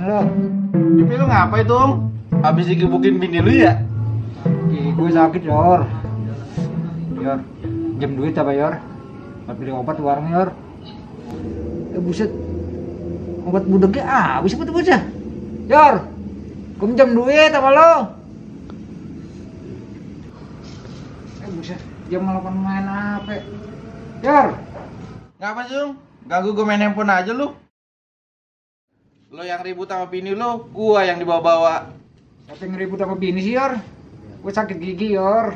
ketemu. Tapi lu ngapain dong? Habis digebukin bini lu ya? Gigi gue sakit, Yor. Yor, jam duit apa, Yor? Buat beli obat di warung, Yor. Buset. Obat budegnya habis apa tuh bocah? Yor, gue minjem duit apa lo? Buset, jam malah main HP. Yor, Ngapain sih, ganggu gue main handphone aja lu. Lo yang ribut sama bini lu, gua yang dibawa-bawa. siapa yang ribut sama bini sih, Yor? Gue sakit gigi, Yor.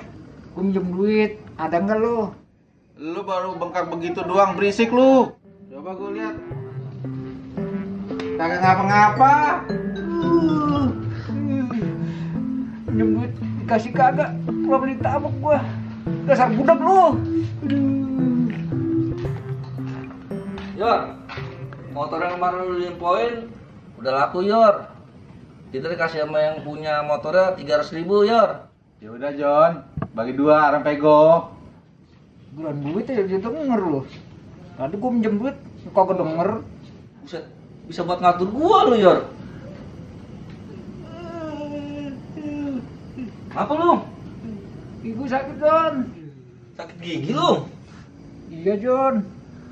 Gue minjem duit, ada nggak lo? Lu baru bengkak begitu doang, berisik lu. Coba gue lihat. Kagak ngapa-ngapa. Minjem duit, dikasih kagak. Gua beli tabok gua. Dasar budak lu. Yor, motor yang kemarin lu infoin udah laku, Yor. Kita dikasih sama yang punya motornya 300.000, Yor. Ya udah John, bagi dua orang pego. Bulan duit ya dia denger lu. Tadi gua minjem duit, kagak denger. Buset, bisa buat ngatur gua lu, Yor. Apa lu? Ibu sakit, John. Sakit gigi lu? Iya, John.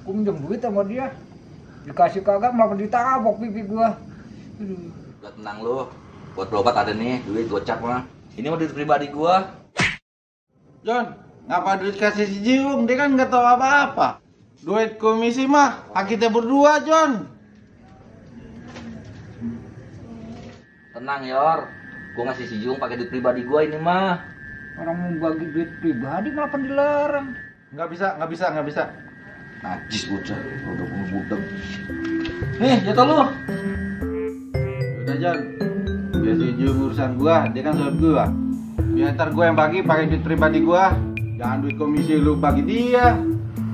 Gua minjem duit sama dia. Dikasih kagak malah ditabok pipi gua. Aduh. Udah tenang lu. Buat berobat ada nih, duit gocap mah. Ini mah duit pribadi gua. John, ngapa duit kasih si Jiung? Dia kan nggak tahu apa-apa. Duit komisi mah hak kita berdua, John. Tenang, Yor. Gua ngasih si Jung pakai duit pribadi gua ini mah. Orang mau bagi duit pribadi malah kan dilarang. Nggak bisa. Najis bocah, udah budak. Nih, jatuh lu. Udah John, biar si Jiung urusan gua, dia kan soal gua. Biar ntar gua yang bagi pakai duit pribadi gua. Jangan duit komisi lu bagi dia.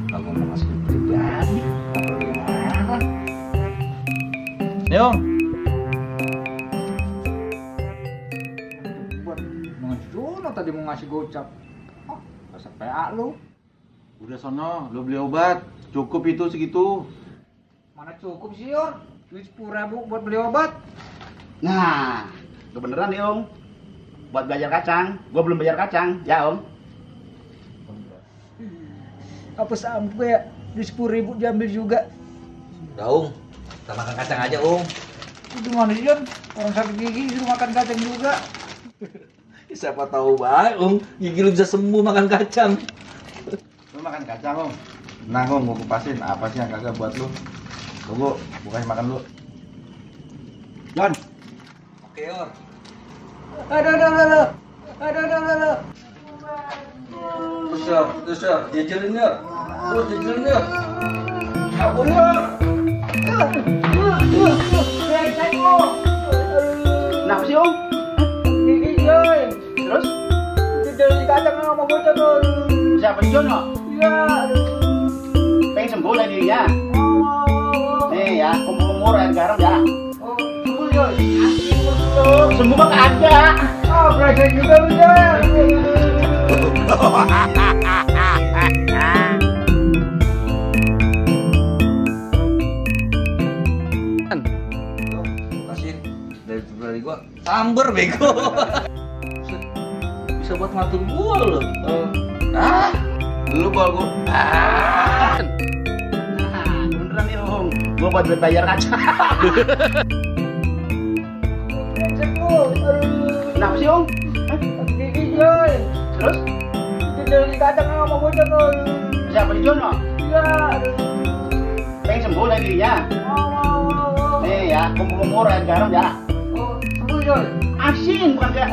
Kalau mau ngasih duit pribadi, Kalau dia marah. Yung, Buat mengajuno tadi mau ngasih gocap. Oh, dasar PA lu. udah sono, lu beli obat. Cukup itu segitu. Mana cukup sih, Yor? Duit 10.000 buat beli obat. Nah, itu beneran nih Om. Buat belajar kacang, gua belum bayar kacang, ya Om. Apa sampai ya? Di 10.000 diambil juga. udah, Ung. Kita makan kacang aja, Ung. Itu mana sih, Jon? Orang sakit gigi disuruh makan kacang juga. Siapa tahu baik, Ung. Gigi lu bisa sembuh makan kacang. Lu makan kacang, Om. Nah, Om, gua kupasin apa sih yang kagak buat lu. Tunggu, gua kasih makan lu. John, Oke, Yor. Aduh. Terus, Yor. Jajarin, Yor. Terus, jajarin, Yor. Ampun, Yor. Kenapa sih Om? Gigi, Joy. Terus? Jadi kacang sama bocah tuh. Siapa nih Jono? Iya, aduh. Pengen sembuh lagi ya? Oh. Nih ya, kumpul-kumpul air garam ya. Oh, sembuh, Joy. Sembuh mah ada. Oh, belajar juga lu, Joy. Kasih dari gua samber bego. Bisa buat ngatur gua loh. lu bawa gua. Nah, beneran nih Om. Gua buat bayar kacang. Sembuh. Aduh. Kenapa sih Om? Gigi, Joy. Terus? Jadi kacang sama bocah tuh. Siapa nih Jono? Iya, aduh. Pengen sembuh lagi ya? Oh. Nih ya, kumpul-kumpul air garam ya. Oh, sembuh, Joy. Asin bukan kayak.